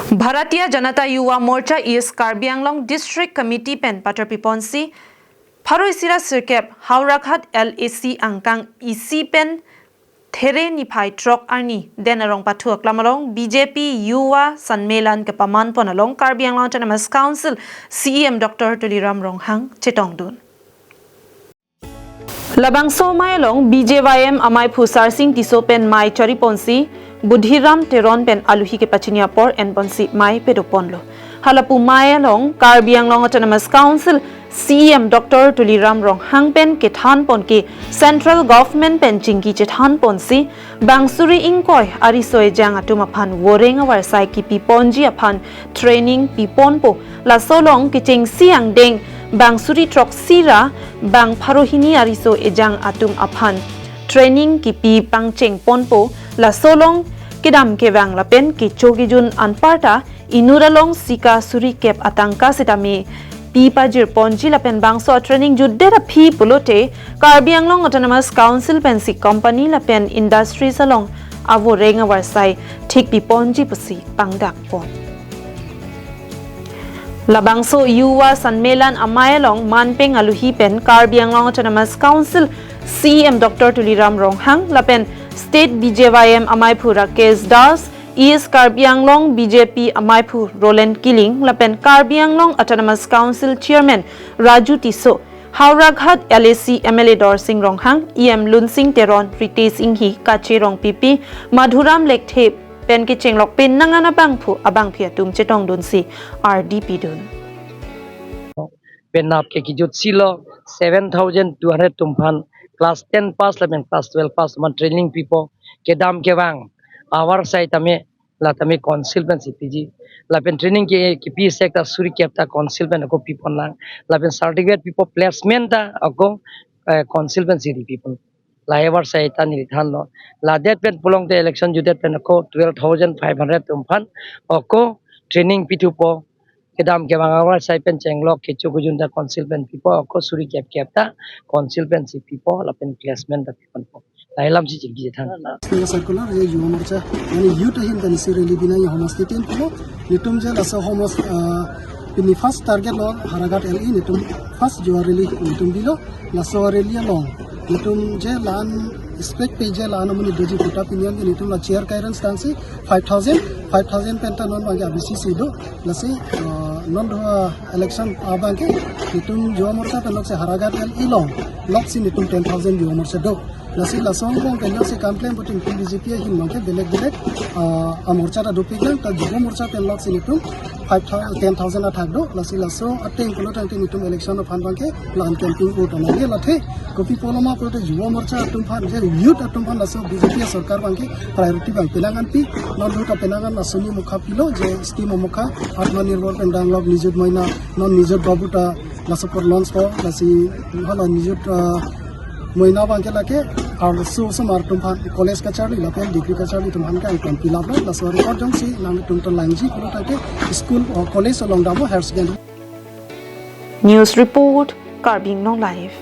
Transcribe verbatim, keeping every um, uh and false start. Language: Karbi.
Bharatiya Janata Yuva Morcha East Karbi Anglong District Committee pen patar piponsi pharo isi ra sirkep Howraghat L A C angkang isi pen There niphai throk arni Den Arong Pathu Aklam along B J P Yuva Sanmelan kepaman pon along Karbi Anglong Autonomous Council C E M Doctor Tuliram Ronghang chetongdun. Labangso amei along B J Y M amaiphu Sarsing Tisso pen mei chari ponsi Budhiram Teron pen aluhi kepachini apor en ponsi mei pedo ponlo. Halapu mei along Karbi Anglong Autonomous Council C E M Doctor Tuliram Ronghang pen kethan pon ke Central Government pen chingki chethan ponsi bang suri ingkoi ariso ejang atum aphan voreng avarsai kipi ponji aphan training pi ponpo. Laso along kechengsi angdeng bang suri throksi ra bang pharo hini ariso ejang atum aphan training kipi pangcheng ponpo. Laso along kedam kevang lapen kecho kejun anparta inut along sika suri kep atangka sitame pi pajir ponji lapen bangso training jutdet aphi pulote Karbi Anglong Autonomous Council pensi company lapen industries along avoreng avarsai thik pi ponji pusi pangdak pon. Labangso Yuva Sanmelan amei along manpeng aluhi pen Karbi Anglong Autonomous Council C E M Doctor Tuliram Ronghang lapen State B J Y M amaiphu Rakesh Das, East Karbi Anglong B J P amaiphu Roland Killing lapen Karbi Anglong Autonomous Council Chairman Raju Tisso, Howraghat L A C M L A Dorsing Ronghang, E M Lunsing Teron, Ritesh Inghi, Kache Rongpipi, Madhuram Lekthe pen kechenglok penang an abangphu abangphi atum chetongdunsi ardi pidun. Penap ke kijut silo seven thousand two hundred atum aphan class ten pass lapen class twelve pass atum aphan training pipo, kedam kevang avarsai tame la tame council pensi piji. Lapen training ke kipi sek ta suri kep ta council pen ako pi pon lang. Lapen certificate pipo, placement ta ako, eh, council pensi ri pi pon. La avarsai ta neli thanlo. Ladet pen pulote election jutdet pen ako twelve thousand five hundred atum aphan ako training pithupo. Kedam kevang avarsai pen chenglok kecho kejun ta council pen pipo, ako suri kep kep ta council pensi pipo, lapen placement ta pi ponpo. Lahei alamsi chingki chethan. Circular, ye Yuva Morcha, mane youth ahin pensi rally binong ye homasthe tin pulo. Netum je laso homos, ah, pini first target lo Howraghat L A, netum first jo rally netum bilo. Laso rally along netum je la-an expect pe je la-an amonit doji kota pinian ke netum la chair kairan stangsi five thousand, five thousand pen ta non abangke abisi si do. Lasi, ah, non do, ah, election abangke netum Yuva Morcha pen loksi Howraghat L A along loksi netum ten thousand Yuva Morcha do. Lasi laso angbong pen loksi kam klem putin P B J P ahin abangke belek belek, ah, amorcha ta dopik lang, ta Yuva Morcha pen loksi netum five thousand, ten thousand athak do. Lasi laso ateng pulo tangte netum election aphan abangke la-an campaign ko tona ye lathe. Kopi pulo ma pulote Yuva Morcha atum aphan, je youth atum aphan laso B J P sorkar abangke priority abang penang an pi, non do ta penang an asoni mukha pilo, je scheme mukha, Atmanirbhar pen danglok, Nijut Moina, non Nijut Babu ta laso apor launch ko, lasi hala Nijut, ah, Moina abangke lake, arloso osomar atum aphan college kacharli lapen degree kacharli atum aphan ke angkon pilap lo, laso record jongsi nangtum ta langji pulo tangte school, ah, college along dabo higher secondary. News report, Karbi Anglong Live.